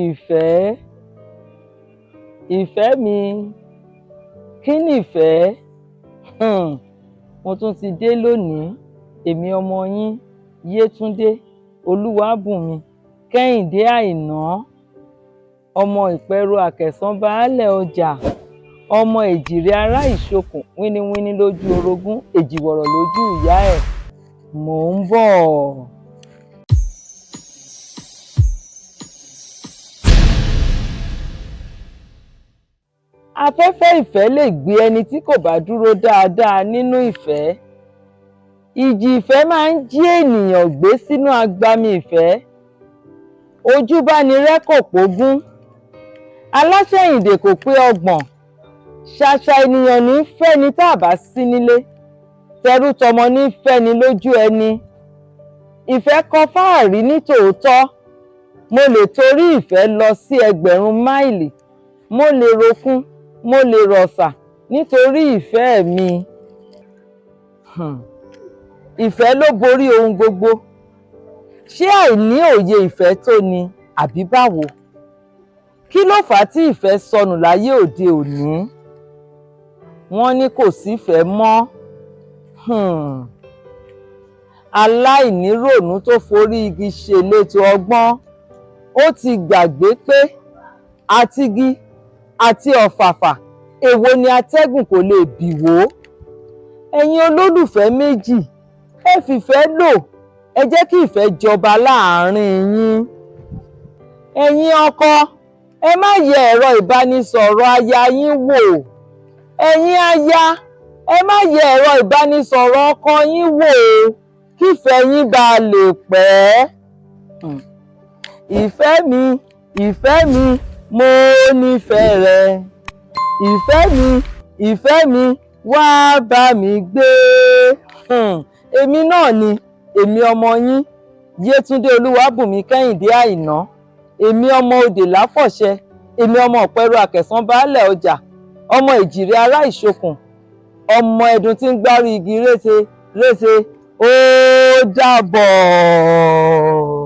Ìfẹ́, ìfẹ́ mi, kí nìfẹ́? Mo tún ti dé lónìí, èmi ọmọ yín Yétúndé Olúwabùnmi Kẹ́hìndé Àìná, ọmọ Ìpẹ̀rù Àkẹ̀sán baálẹ̀ ọjà, ọmọ Èjìrè ará Ìṣokùn, wíníwíní lójú orogún, èjìwọ̀rọ̀ lójú ìyá ẹ̀. Mò ń bọ̀. Afẹ́fẹ́ ìfẹ́ lè gbé ẹni tí kò bá dúró dáadáa nínú ìfẹ́. Ìjì ìfẹ́ máa ń jí ènìyàn gbé sínú agbami ìfẹ́. Ojúbánirẹ́ kò pógún. Aláṣẹ̀yìndè kò pé ọgbọ̀n. Ṣàṣà ènìyàn ní í fẹ́ni tá à bá sí nílé. Tẹrútọmọ ní í fẹ́ni lójú ẹni. Ìfẹ́ kọ fáàrí ní tòótọ́. Mo lè torí ìfẹ́ lọ sí ẹgbẹ̀rún máìlì. Mo lè ròkun, mo lè rọ̀sà nítorí ìfẹ́ mi. Ìfẹ́ ló borí ohun gbogbo. Ṣé àìní òye ìfẹ́ tó ni àbí báwo? Kí ló fà á tí ìfẹ́ sọnù láyé òde òní? Wọ́n ní kò sífẹ̀ẹ́ mọ́. Aláìníròònú tó forí igi ṣèletò ọgbọ́n, ó ti gbàgbé pé àtigi àti ọ̀fàfà, èwo ni atẹ́gùn kò lè bì wó? Ẹ̀yin olólùfẹ́ méjì, ẹ fìfẹ́ lò, ẹ jẹ́ kí ìfẹ́ jọba láàárín yín. Ẹ̀yin ọkọ, ẹ má yẹ ẹ̀rọ ìbánisọ̀rọ̀ aya yín wò. Ẹ̀yin aya, ẹ má yẹ ẹ̀rọ ìbánisọ̀rọ̀ ọkọ yín wò ó, kífẹ̀ẹ́ yín bá lè pẹ́. Ìfẹ́ mi, ìfẹ́ mi, mo nífẹ̀ẹ́ rẹ. Ìfẹ́ mi, ìfẹ́ mi, wá bá mi gbé. Èmi náà ni, èmi ọmọ yín, Yétúndé Olúwabùnmi Kẹ́hìndé Àìná, èmi ọmọ Òdè Láfọ̀ṣẹ, èmi ọmọ Ọ̀pẹ̀rù Àkẹ̀sán baálẹ̀ ọjà, ọmọ Èjìrè ará Ìṣokùn, ọmọ ẹdun tí ń gbárí igi rése rése. Ó dàbọ̀.